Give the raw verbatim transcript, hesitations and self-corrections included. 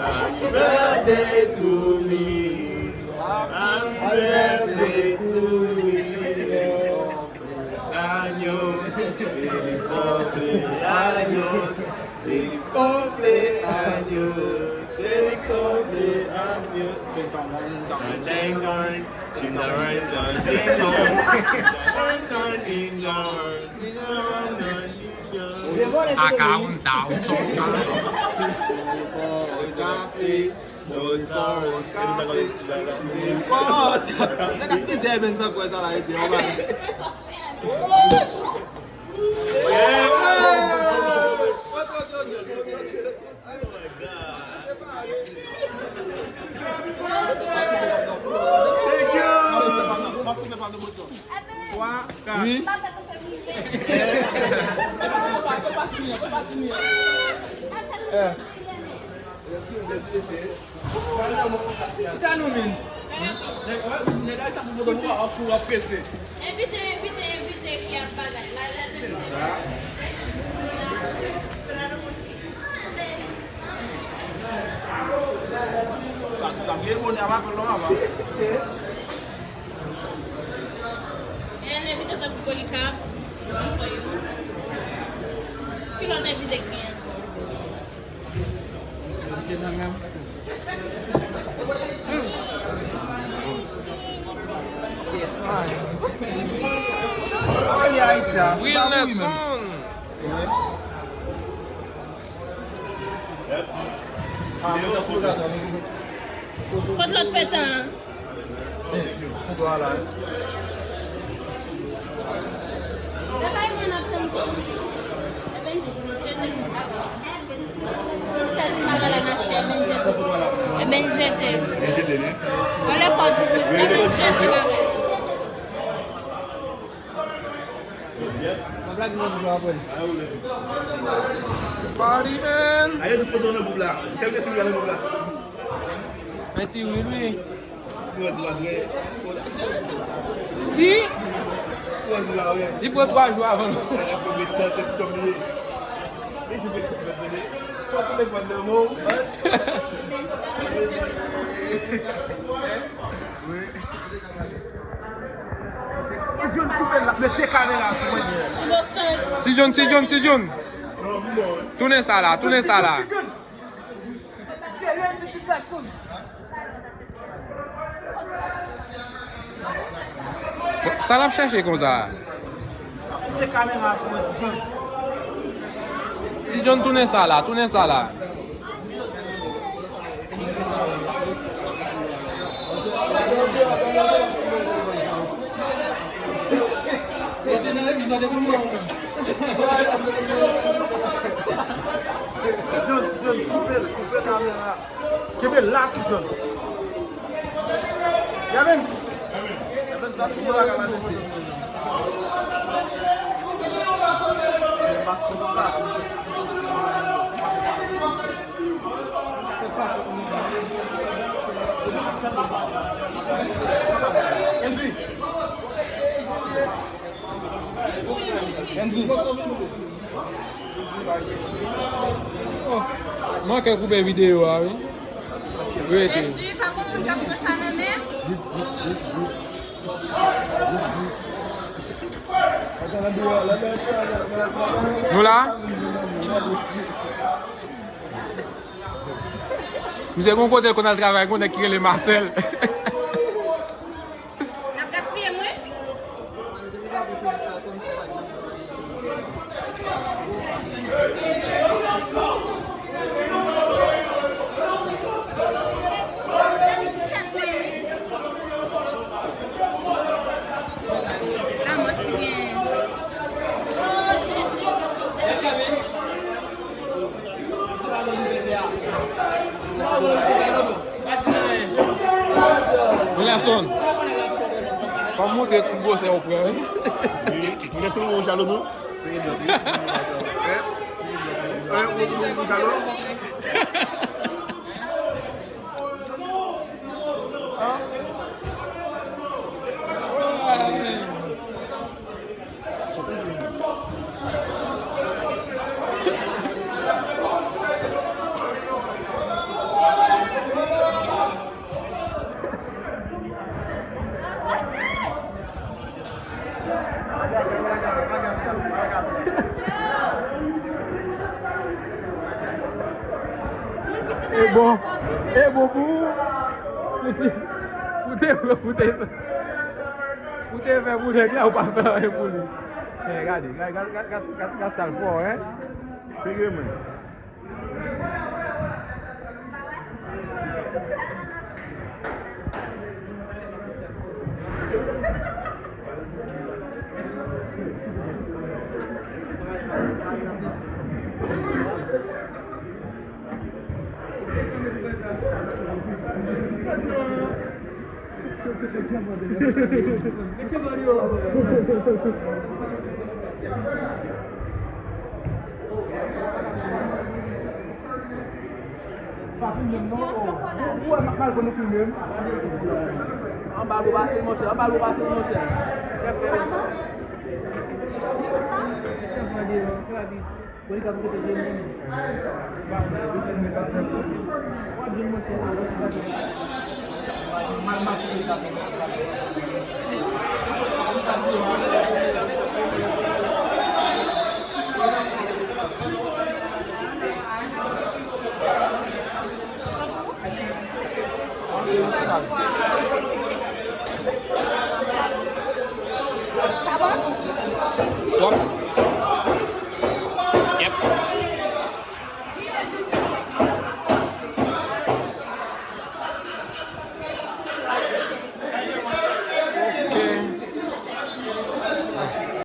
Happy birthday to me. Happy birthday to me. Felix cumpleaños. Felix cumpleaños. Felix cumpleaños. Felix cumpleaños. Ding dong, ding dong, ding dong, ding dong, ding dong. Aka un tau soka. Nèg ap mizè menm san kwè sa la, ete, yon bagay. Twa, kat. Kita nou menm. Nèg, nèg a sa pou poto pou ap prese. Envite, envite, envite ki ap bagay la, la, la. Sa, sa m gen bonè a pa fè lòm apa. E envite tankou Polikap, m fè yo. Ki lòt envite k gen? Wilson. Kot lòt fè tan an? Foto a la. Sèl ti bagay la n ap chè, ebyen jete. Ebyen jete. Ebyen jete, wi. Anlè kò di plis, ebyen jete bagay. Party, man. Aye, tout foto nan gwoup la. Sèl kesyon ki nan gwoup la. Mèt wi, wi. Pou wè si w ap dwe odasye. Si? Pou wè si w ap dwe. Li pran twa jou avan l. Ala fè mesaj, se ti kòm li ye. Li jwe mesaj, se ti kòm li ye. Pran telefòn nan men w. Wi. Ti John, koupe l, l ap mete kamera sou mwen. Ti John, Ti John, Ti John. Tounen sa la, tounen sa la. Sa l ap chèche konsa? Ti John, tounen sa la, tounen sa la. John, John, koupe l, koupe kamera. Kenbe la, Ti John. Yamin. Yamin, pa sou la, la, la, la. Kendy. Kendy. Oh, manke koupe videyo a, wi. Rete. Mèsi, pa gon moun k ap pran sa nan men. Nou la? Misye gon kote l konn al travay, gon nèg ki rele Marcel. N ap gaspiye mwen? Wilson, fò m montre ki gwosè ou pran, wi. Wi, mwen tou, ou jalou tou? Hein? Hein, ou, ou, ou jalou? E bon, e bon pou ou, pou te, pou te, pou te, pou te fè pou nèg la, ou pa fè anyen pou li. Men gade, gade, gade, gade, gade, gade sa l fè, hein? Tire mwen. Pa fini menm non. Ou wè m ap mal konn ou fini menm. Anba gwo pase monchè, anba gwo pase monchè.